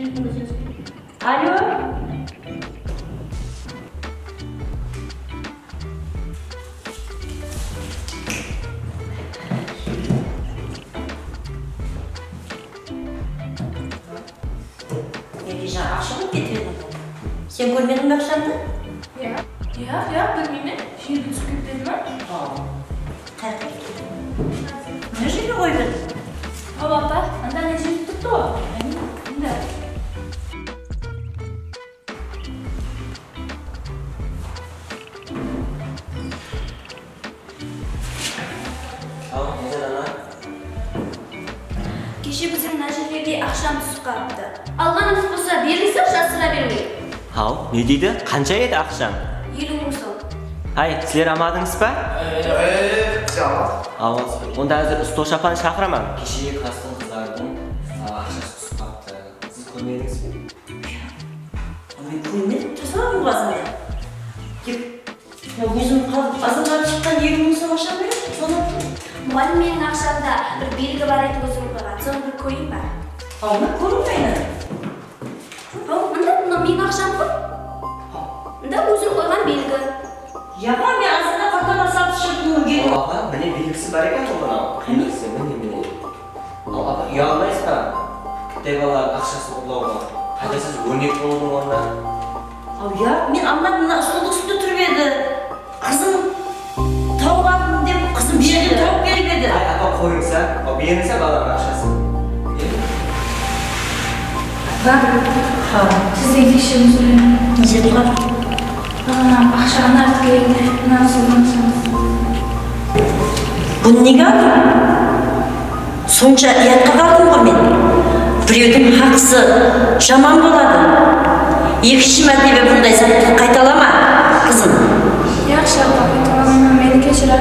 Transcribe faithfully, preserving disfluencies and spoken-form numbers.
Alo. Mende jańa aqsha bolıp ketip edi. Sen kórmediń be aqshamdı? Iya. Iya, iya, bilmeymen. Jerge túsip ketpedi ma? Awa. Qayaqqa ketken? Mına jerge qoyıp edim. Awa, apa, anda ne jerge turıptı ǵoy? Mında. Al, Nazar ana. Keshe biziń mına jerlerge aqsham túsip qalıptı. Alǵanıńız bolsa berińizler, jasıra bermey. Haw, ne deydi? Qansha edi aqshań? Eliw mıń som. Háy, sizler amadıńız ba? Ee, biz amal. Awa, onda házir stol shapan shaqıraman. Keshe qastıń qızlardıń, a, aqshası túsip qalıptı. Siz kórmedińiz be? Men kórmedim, tasıladım ǵoy azanda. Tek, ya, ózim qalıp, azandan shıqqan eliw mıń som aqsha berip, sonı. Muǵallim, meniń aqshamda bir belgi bar edi, ózim qoyǵan. Sonı bir kóreyin ba? Awa, kóriń meni. Awa, mında, mına meniń aqsham ǵoy. Mında ózim qoyǵan belgi. Yaǵa, men azanda qatana satıp shıqtım. Awa, apa, mine belgisi bar eken ǵoy mınaw. Qáne? Belgisi, mine, mine. Al, apa, uyalmaysız ba? Kittay balalardıń aqshasın urlawǵa. Qáne siz órnek bolıwdıń ornına. Aw, ya, men almadım, mına stoldıń ústinde turıp edi. Qızım tawıp aldım dep, qızım belgini tawıp berip edi. Ay, apa, qoyıńız a. Al, berińiz a balanıń aqshasın. Apa, sizden keshirim soraymın. Ne zat bar? Aqshaǵa nartıp keledi. Mınanı sotsańız. Bunı nege aldıń? Sonsha uyatqa qaldım ǵoy men. Birewdiń haqısı jaman boladı. Ekinshi mártebe bunday zattı qaytalama, qızım. Yaqshı, apa, qaytalamayman, meni keshir a.